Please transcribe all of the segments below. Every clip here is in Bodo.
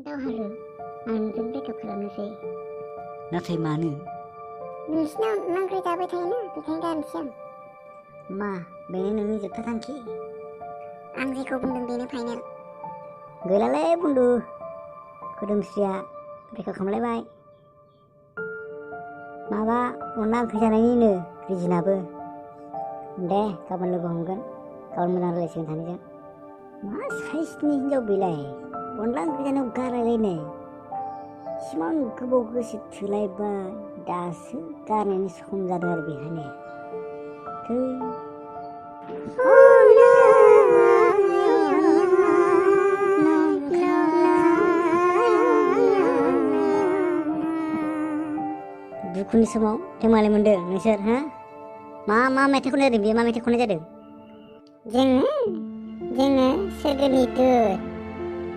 दावहारु आं नोंजों ब्रेकआप खालामनोसै। नाथाय मानो? नोंसिनाव नांग्राय जाबाय थायोना बेखायनो गारनोसै आं। मा बेनो नोंनि जोबथा थांखि? आं जेखौ बुंदों बेनो फाइनाल। गैलालै बुन्दु, खोदोमस्रिया ब्रेकआप खालामलायबाय। माबा अनला ओंख्रि जानायनिनो रिजिनाबो। दे गाबोन लोगो हमगोन, गाबोन मोजां रायज्लायसिगोन सानैजों। मा साइसनि हिनजाव बेलाय अनला ओंख्रि जानायाव गारलायलायनाय। इसिबां गोबाव गोसो थोलायबाय, दासो गारनायनि सम जादों आरो बेहायनो। दुखुनि समाव थेमालि मोनदों नोंसोर हा? मा मेथाइ खननाय जादों बेयो? मा मेथाइ खननाय जादों? जोङो सोरगोनि दुत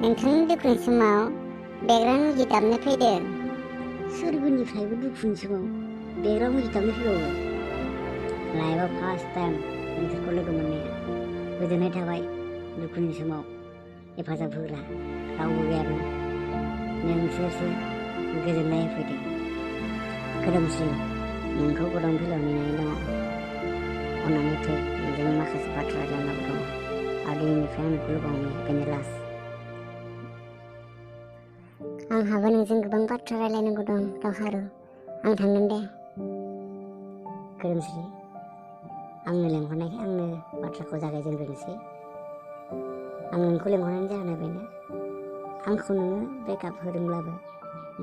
नोंथांनि दुखुनि समाव बेकग्राउन्ड मिउजिक दामनो फैदों। सोरगोनिफ्रायबो दुखुनि समाव बेकग्राउन्ड मिउजिक दामनो फैबावो। लाइफआव फार्स्ट टाइम नोंसोरखौ लोगो मोननाया गोजोननाय थाबाय। दुखुनि समाव हेफाजाब होग्रा रावबो गैयामोन, नोंसोरसो गोजोननाय होफैदों। खोदोमस्रि, नोंखौ गौरां बिलोआव नेनानै दङ। अननानै फै, नोंजों माखासे बाथ्रा रायज्लायनांगौ दङ। आरो दिनैनिफ्राय आं नोंखौ लोगो हमो, बेनो लास्ट। आंहाबो नोंजों गोबां बाथ्रा रायज्लायनांगौ दं दावहारु, आं थांगोन दे। खोदोमस्रि, आंनो लेंहरनायखाय आंनो बाथ्राखौ जागायजेनग्रोनोसै। आं नोंखौ लेंहरनायनि जाहोना बेनो, आंखौ नोङो ब्रेकआप होदोंब्लाबो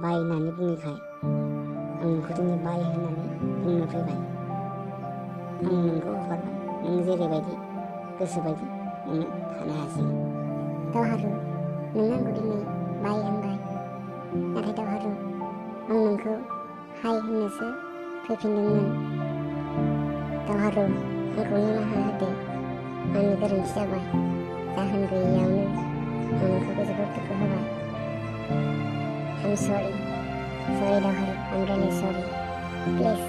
बाय होननानै बुङैखाय आं नोंखौ दिनै बाय होननानै बुंनो फैबाय। आं नोंखौ हगारबाय, नों जेरैबायदि गोसोबायदि नोङो थानो हासै। दावहारु, नों आंखौ दिनै बाय होनबाय, नाथाय दावहारु आं नोंखौ हाय होननोसो फैफिनदोंमोन। दावहारु, आंखौ निमाहा होदो, आंनि गोरोन्थि जाबाय। जाहोन गैयैयावनो आं नोंखौ जोबोद दुखु होबाय। I'm sorry Dawharu, I'm really sorry. Please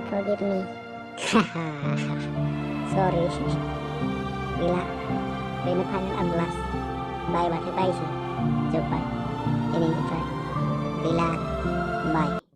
forgive me. सरि गैला, बेनो फाइनाल आरो लास्ट। बायबाथाय बायसै, जोब्बाय। दिनैनिफ्राय गैला, बाय।